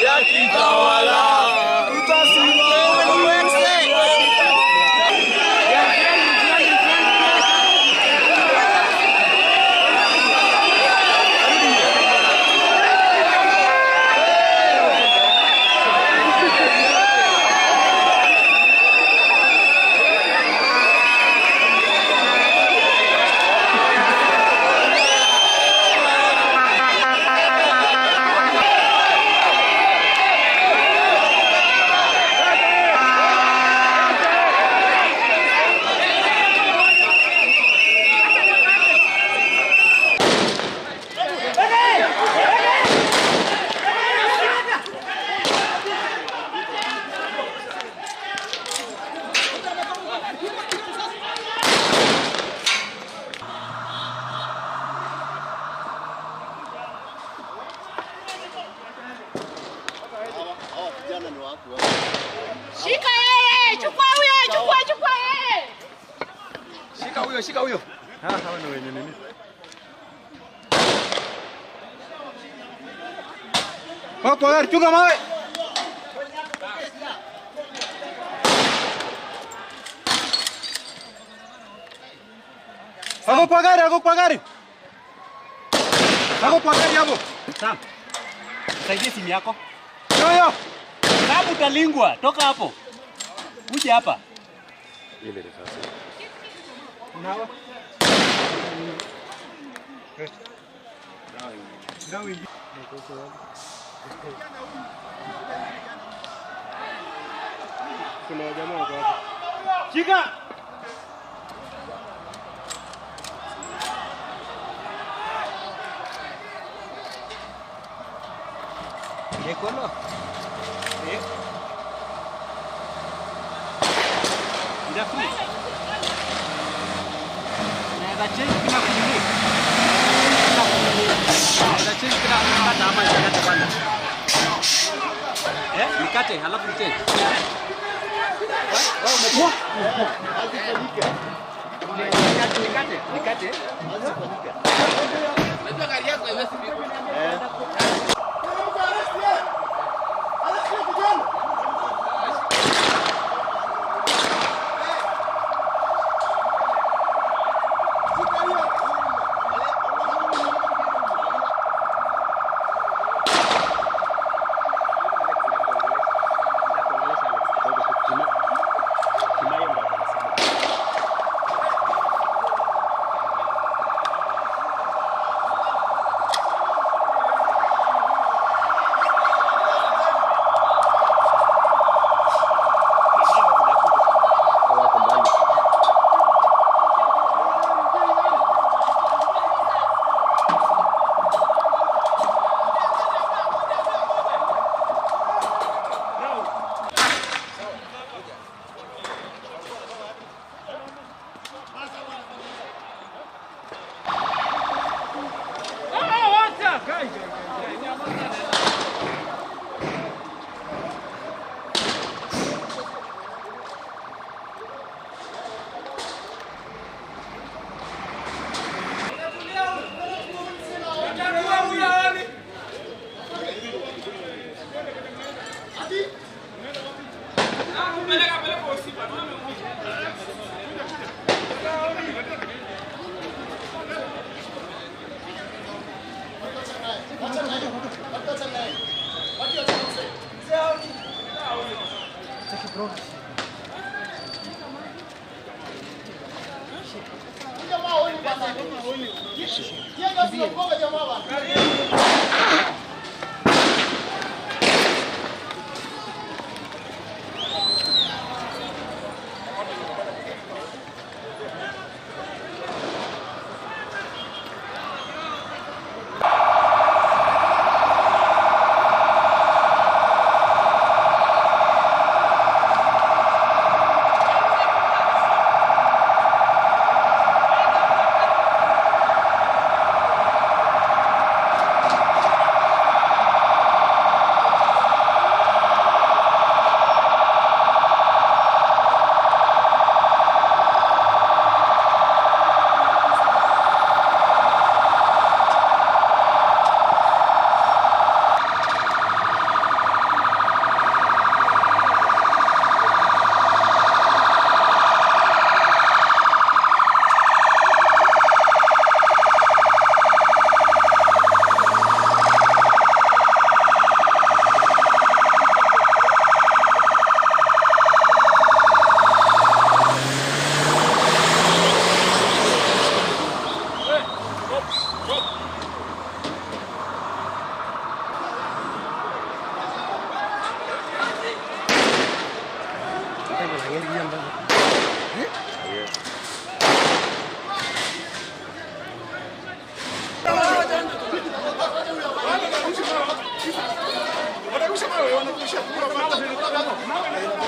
Yakitawala tutasimama. Shika yeye, chukua huyo, chukua, chukua yeye. Shika huyo, shika huyo. Hawa ni wenye nini? Wako gari, chunga mawe. Ako kwa gari, ako kwa gari. Ako kwa gari hapo. Sam. Saidia simu yako. Yo yo. Sababu utalingwa, toka hapo. Uje hapa. Ile risasi. Nawa. Dawa. Kuna jamaa wako hapa. Shika. Mikono. Naweza change bila kunini. Naweza change bila kukata ama nikate kwanza. Nikate halafu ni change. Wewe umekuwa? Nikate, nikate. Unajua gari yako haiwezi pigwa. Wanarusha mawe, wanarusha mawe.